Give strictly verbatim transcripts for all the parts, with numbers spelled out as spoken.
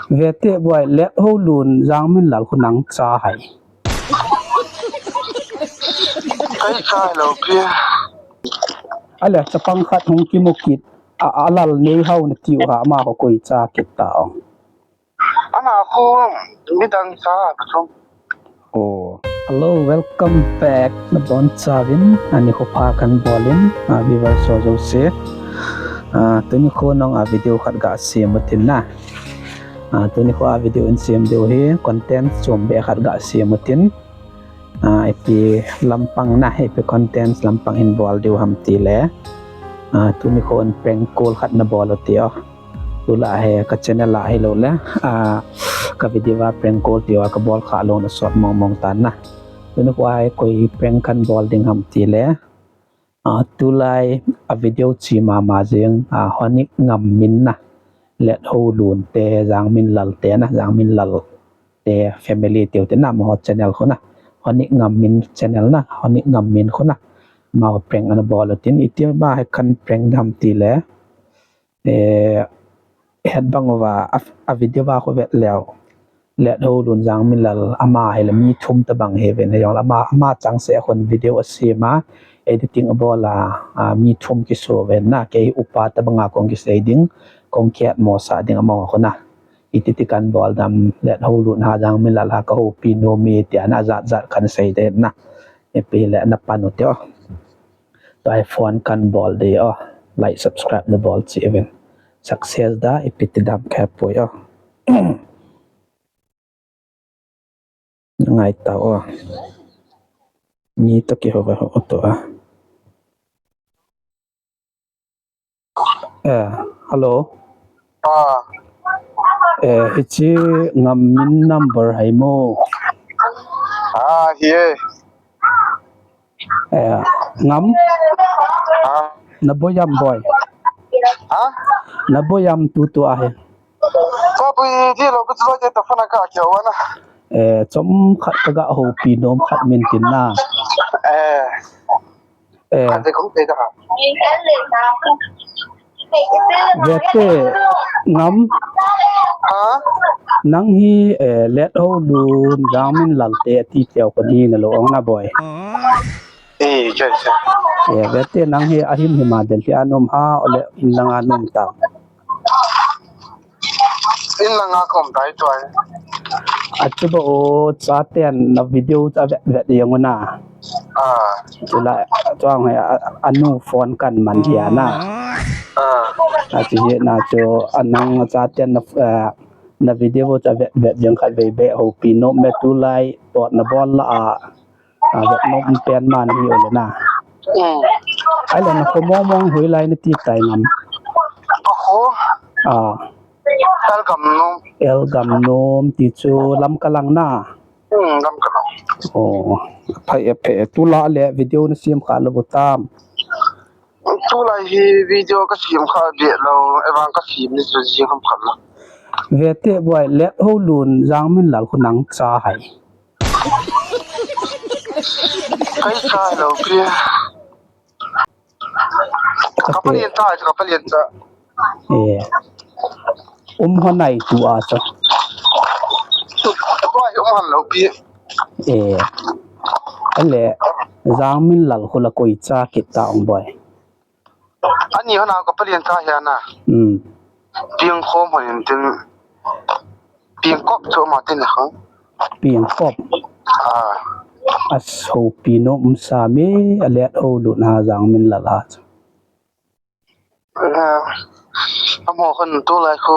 Vete boi, Lethoulun Jangminlal khu nang cha hai. Kai cha lou pi. Ale chapang khat hung kimu kit. A, a lal nei hau na tiu ha, ama ho koi cha kit ta ong. Ama khu midang cha ka chom. Oh. Hello, welcome back. Nabon chauvin, ani khu pha kan bolin, a viewers ho jouse. A, tuni khu nang a video khat ga sem utin na. A, tuni khu a video in sem diu hi content chom be khat ga sem utin. A, ipi lampang na, ipi contents lampang in bol diu ham tile. A, tuni khu prank call khat na bol uti o. Tulai hi ka channel a hilou le, a, ka video a prank call tiu a ka bol kha lou na sot mong mong tan na. Tuni khu a hi koi prank kan bol ding ham tile. A, tulai a video chi mama jing, a, Honik Ngam min na. Lethoulun te, Jangminlal te na, Jangminlal te family tiu te na, amaho channel khu na. Honik Ngam min channel na, Honik Ngam min khu na. Amaho prank ana bol utin, iti ma hi kan prank dam tile. Eh, het bang uva, a, a video va khu vet leu. Lethoulun Jangminlal ama hi le mi thum tabang hi ven hi jong le ama, ama chang se khun video a sem a, editing a bol a, a, mi thum kiso ven na, kei upa tabang a kong kisei ding, kong kiat mo sa ding amaho khu na. Iti ti kan bol dam, Lethoulun ha Jangminlal ha ka houpi nom e tia na jat jat kan sei de na. Ipi le na pan u tio. Tua hi phone kan bol de o. Like, subscribe na bol chi ven. Success da ipi ti dam khe poi o. Ngai ta o. Ni to ki ho va ho to a. Eh, hello. Ah. Eh, hichi Ngam min number hai mo. Ah, hi e. Eh, Ngam? Ah. Na boi am boi? Ha? Na boi am tu tu a hi. Ka boi di lo, boi lo je ta phana ka kya wana. Eh, chom khat ka ga houpi nom khat min tin na. Eh. Eh. Ka te kong te ta. Vete Ngam. Ha? Nang hi, eh, Lethoulun Jangminlal te ti teo ko ni na lo ong na boi. Eh, cha, cha. Eh, vete nang hi ahim hima Delhi a nom ha, ole in langa nom ta. In langa kom tai tuai. Achu ba o chaten na video cha vet vet yang na. Ah. Chula chuang he a, a, anu phone kan man dia na. Ah. Achu hi na chu anang chaten na, eh, na video cha vet vet yang khat vei be houpi nom me tulai tot na bol la a. A, vet nom pen man hi ole na. Mm. Ai le na kho mong mong hui lai na ti tai Ngam. Kho. A. Elgam nom. Elgam nom ti chu Lamka lang na. Mm, Lamka lang. Oh, phai e phai e. Tulai le video na sem kha lou tam. Tulai hi video ka sem kha be lou, evang ka sem ni chu ji ham khat la. Vete boi, Lethoulun Jangminlal khu nang cha hai. Kai cha lou pi. Ka palian cha, ka palian cha. Eh. Um ho nai tu a cha. Boi, um han lou pi. Eh. Ale, Jangminlal khu la koi cha kit ta ong boi. Ani hona ka palian cha hi ana. Hmm. Piang khom hon in tin. Piang kop chu ma tin ha. Piang kop. Ah. A houpi nom sa mi a Lethoulun ha Jangminlal a. Ah. Amo hon tulai khu.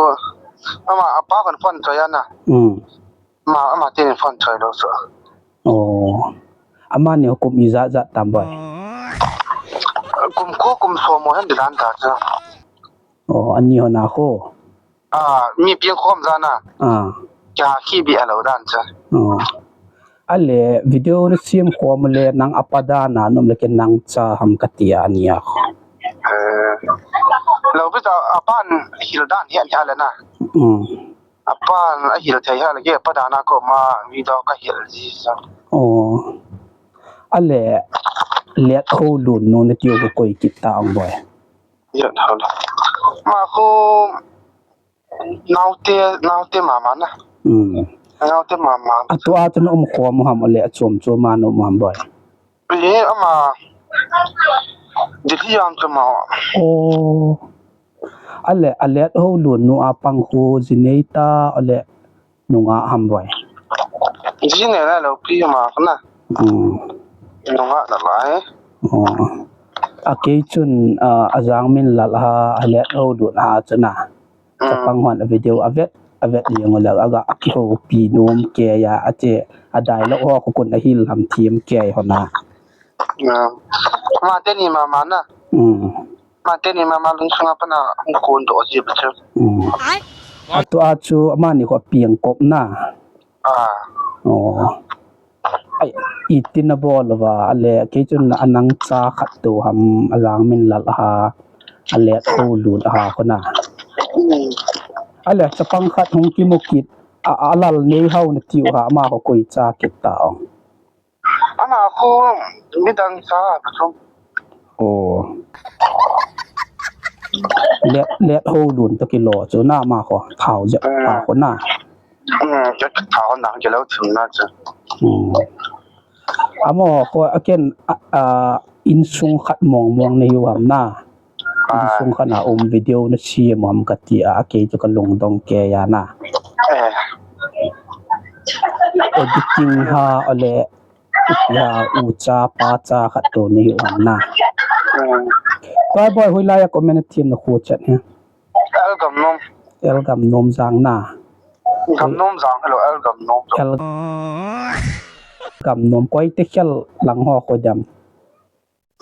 Ama apa kan phone choi ana. Hmm. Ma, ama tin phone choi lou sa. Oh. Amani kum ijat jat tam boi. Kum ko kum so mo han dan ta cha. Oh, ani hona khu. Ah, mi piang khom jana. Ah. Kya khi bi alo dan cha. Oh. Ale video na sem khom le nang apa dan a nom le ke nang cha ham ka ti a ni a khu. Eh. Lo bi ta apan hil dan hi ani ale na. Hmm. Apan ahil thei ha lagi, apa dan a koma video ka hil ji sa. Oh. Ale, Lethoulun nu na tiu ko koi kit ta ong boi. Ya, hol. Ma khu, Naote, naote mama na. Hmm. Naote mama. Atua chu na um khom u ham, ale achom chom a na um u ham boi? Ee, ama Delhi a um chu ama. Oh. Ale, alet ho lun nu a pang khu jinei ta, ale nungah ham boi? Jinei la lo pi ma kana. Hmm. Nungah la lai. Oh. A kei chun, ah, a Jangminlal ha, alet ho lun ha chu na. Hmm. Chapang hon a video avet, avet jeng u le, aga a kihoupi nom kei a, ache, a dialogue ho khu kon a hil ham thiem kei ho na. Ah. Ama teni mama na. Hmm. Ama teni mama lungsunga pana hung kon doh ji pa chu. Hmm. Atua chu amani khu a piang kop na. Ah. Oh. Ai, iti na bol uva, ale, kei chun a nang cha khat tu ham, a Jangminlal ha, alet ho lun ha khu na. Hmm. Ale, chapang khat hung kimu kit, a, a lal nei hau na tiu ha, ama khu koi cha kit ta ong? Ama khu midang cha ka chu. Oh. Let, let ho lun to kilo chu na ama khu, thao ja, hmm, pa khu na. Hmm, ke thao na kilo chu na chu. Hmm. Ama khu a ken, a, a, insung khat mong mong na hiu ham na. Ah. Insung khat na um video na siam ham kati a, kei chu ka lungdong kei a na. Eh. Editing ha, ale, ipi ha, u cha, pa cha khat tu na hiu ham na. Hmm. Tua boi hoilai a comment a thiem na khu chat he. L Gamnom. L Gamnom Jang na. Gamnom Jang, hello, L Gamnom. L Gamnom, koi te khel lang ho koi dem.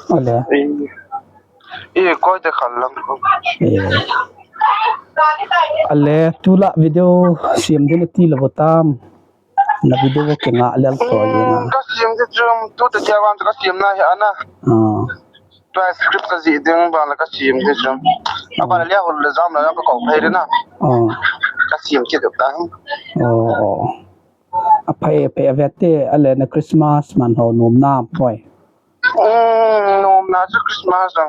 Ale. Eh, eh, koi te khel lang ho. Eh. Ale, tulai video siam ding ati lou tam. Na video ke nga lel to ye na. Hmm, ka siam ding chu, tu te kia wan ka siam na he ana. Ah. Tua script ka jih ding bang la ka siam ding chu. Aba la lia hol le jam la ka ko phai ding na. Oh. Ka siam kit ta. Oh, oh. Aphai, phai ave te, ale na Christmas man ho nom na boi? Hmm, nom na chu Christmas a.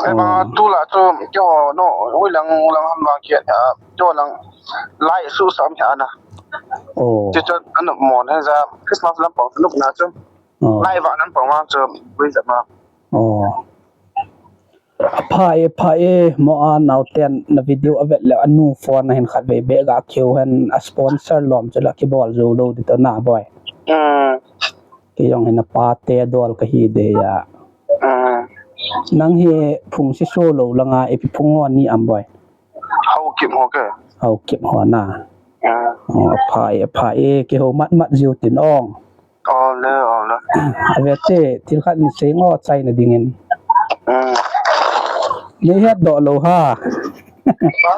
Aba, oh, tulai chu keiho no, hoilang lang ham bang kia, keiho lang lai su sam kia na. Oh. Chu chu anu mon he ja Christmas lampang chu nop na chu. Oh. Lai va lampang vang chu, ui ja ma. Oh. Apha e, apha e, mo a naoten na video avet le anu phone a hin khat vei be ga keu hen a sponsor lom chu la kibol jou lou ding to na boi. Hmm. Kei jong hin a pa te dol ka hi de ya. Hmm. Nang hi phung si so lou langa ipi phung ho ni am boi? Haokip ho ke. Haokip ho na. Hmm. Oh, apha e, apha e, keiho mat mat jiu tin ong. Ole, ole. Ave te, thil khat ni sei ngo chai na dingin. Hmm. Nei het doh lou ha. Ha?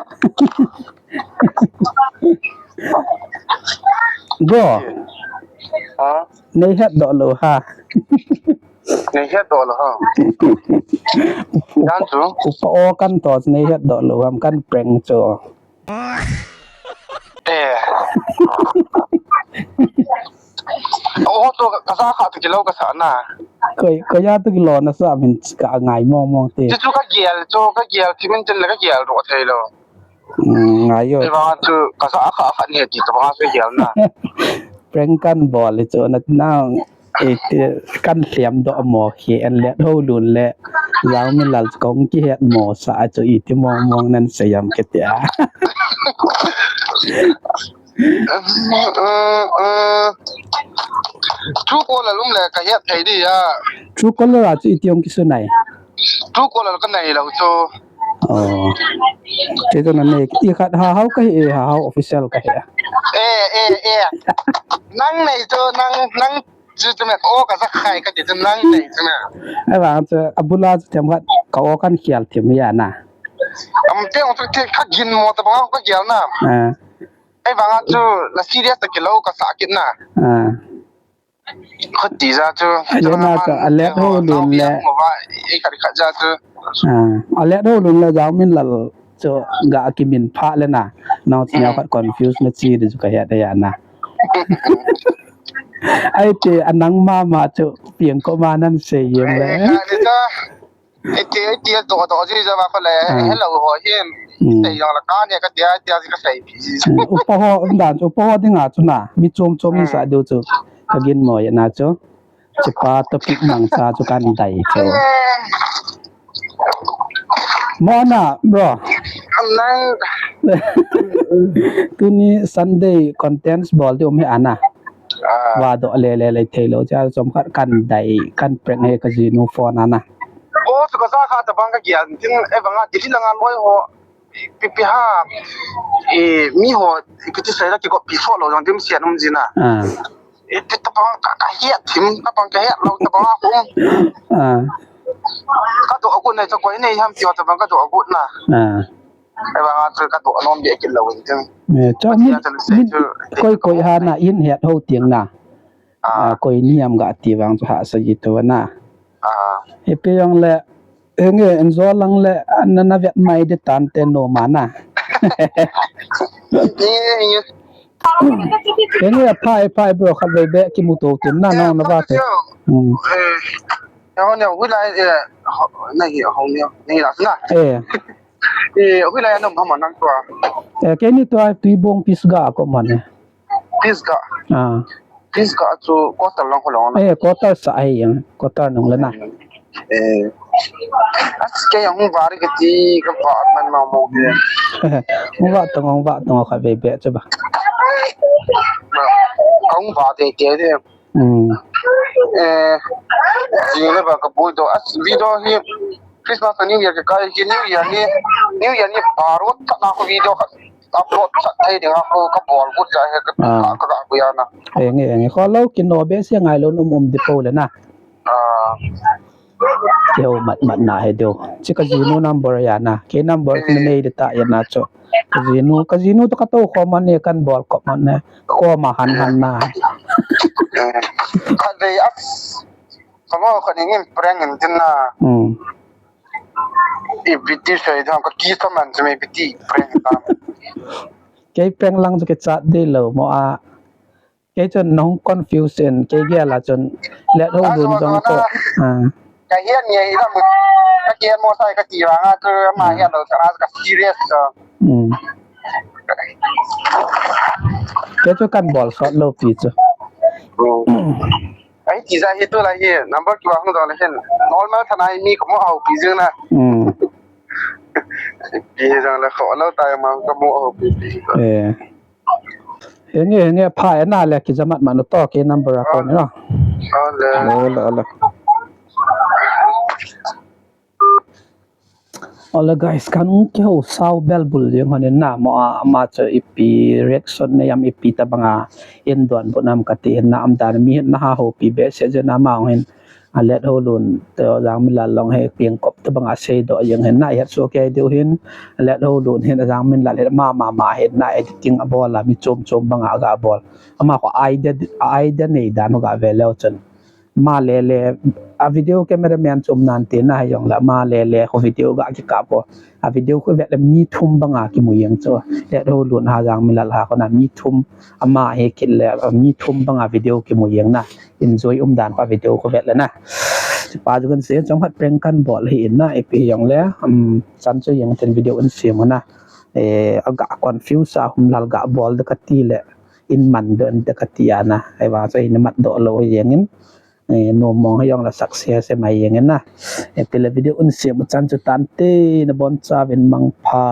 Go. Ha? Nei het doh lou ha. Nei het doh lou ha. Kan chu. Upa o kan to nei het doh lou ham kan prank chu. Eh. O to ka sa kha tu kilo ka sa na. Koi, koi ya tu kilo na sa min ka ngai mong mong te. Chu chu ka gel, chu ka gel, ti min tin la ka gel ro thei lou. Hmm, ngai yo. Ti ba chu ka sa kha kha ni ti ka ba su gel na. Prank kan bol le chu na na. Iti kan hliam doh mo khi en le ho lun le Jangminlal chu kong kihet mo sa a chu iti mong mong nan sei am kiti a. Truecaller um le ka het thei di a. Truecaller a chu iti ong kisu nai. Truecaller ka nei lou chu. Oh. Kei chu na nei ti khat ha hau ka hi ha hau official ka hi. Eh, eh, eh. Nang nei chu nang nang Chu chu me, o ka za khai ka ti chu nang nei chu me. Ai vang chu, abula chu themkhat, ka o kan khial thim ya na. Am te ong chu ti kha gin mo ta bang ka khial na. Ah. Ai vang chu, na serious ta kilo ka sa kit na. Ah. Kha ti ja chu. Ai na ka, a let ho lun le. Ai kha kha ja chu. Ah, a let ho lun le Jangminlal chu ga kimin pha le na. Nau chu neo khat confuse na chi de chu ka ya de ya na. Ai te, a nang mama chu piang ko ma nan sei yem le. Ai, ka ni ta. Iti iti to to ji ja ba ko le. Hello ho hin. Te yong la ka ne ka dia dia ka sai pi. Upa ho um dan upa ho dinga chu na mi chom chom in sa deu chu ka gin mo ya na chu. Chipa topic nang sa chu kan dai chu. Mona bro. Nang tuni Sunday contents bol di um he ana. Wa do le le le thei lo cha som khat kan dai kan prank he ka jinu phone ana. O chu ka sa kha ta bang ka gian tin e bang a dili la ngan loi ho. Pi pi ha. E mi ho ki ti sai la ki ko pi fo lo jong dim sian um jina. E ti ta bang ka ka hiat thim ta bang ka hiat lo ta bang a kum. Ka do agut na cha koi nei ham ti ta bang ka do agut na. Ai ba nga chu ka to nom bia kin lo in tin. Cha min min koi koi ha na in het ho tiang na. Koi niam ga ti vang chu ha sa ji to na. He pe yong le enge en zo lang le na na vet mai de tan te no ma na. Enge phai phai bro khat ve be ki mu to tin na na na va te. Ya ho ne hui lai e na hi ho ne ni la na. Eh. Eh, hui lai nom hama nang tua. Eh, kei ni tua tui bong pis ga ko man. Pis ga. Ah. Pis ga chu quarter lang ko lang. Eh, quarter sa ai yang, quarter nung le na. Eh. As ke yang va ri ke ti ka va man ma mo ke. Hung va tong, hung va tong kha be be chu ba. Hung va te te de. Eh, jing le ba ka bul do as video hi Christmas New Year ka kai hi New Year ni New Year ni parot ka na ko video ka upload sa thei ding ko ka bol gut ja he ka ka ka ku ya na. Enge enge ko lo ki no be se ngai lo num um di po le na. Ah. Keu mat mat na he deu. Chi ka jinu number ya na. Ke number ki nei de ta ya na cho. Ka jinu ka jinu to ka to ko man ne kan bol ko man ne. Ko ma han han na. Ka dei as. Ka mo ka ni ngin prank in din na. Hmm. I biti sai dang ka ki ka man se me biti prank ta. Kei prank lang chu ke chat de lo mo a. Kei chun nong confusion kei gel a chun let ho dun jong ko. Ka hian nge hi la mu. Ka hian mo sai ka ti vang a chu ma hian lo ka ka serious so. Hmm. Kei chu kan bol sot lo pi chu. Ai ti ja hi tu la hi number ki wa hung dong le hin normal thanai mi ko mo au pi jing na. Hmm. Pi jang le kho lo tai ma ko mo au pi pi. Eh. Henge henge pha ena le ki jamat manu to ke number a ko ni no. Ole. Ole ole. Ole guys kan ki ho sao bel bul jeng hon na mo a ma cho ipi reaction ne yam ipi ta banga in don bu nam ka ti na am dan mi na ha ho pi be se je na ma hin. A let ho lun te jang min lal long he piang kop te banga sei do jeng hin na het so ke deu hin a let ho lun hin a jang min lal he ma ma ma hin na editing a bol a mi chom chom banga ga bol ama ko idea idea nei dan ga ve leo chun ma le le a video camera man chom nan te na yong la ma le le ko video ga ki ka ko a video ko ve le mi thum banga ki mu yeng cho let ho lun ha jang min lal ha ko na mi thum ama he kit le mi thum banga video ki mu yeng na. Enjoy um dan pa video ko vet le na. Chi pa ju kan se chong hat prank kan bol hi in na ipi jong le um chan chu jeng ten video in se mo na. Eh aga confuse a hum lal ga bol de ka ti le in man de de ka ti a na. Ai wa so in mat do lo jeng in. Eh no mong jong la success mai jeng in na. Eh ti le video in se mo chan chu tan te na bon cha vin mang pha.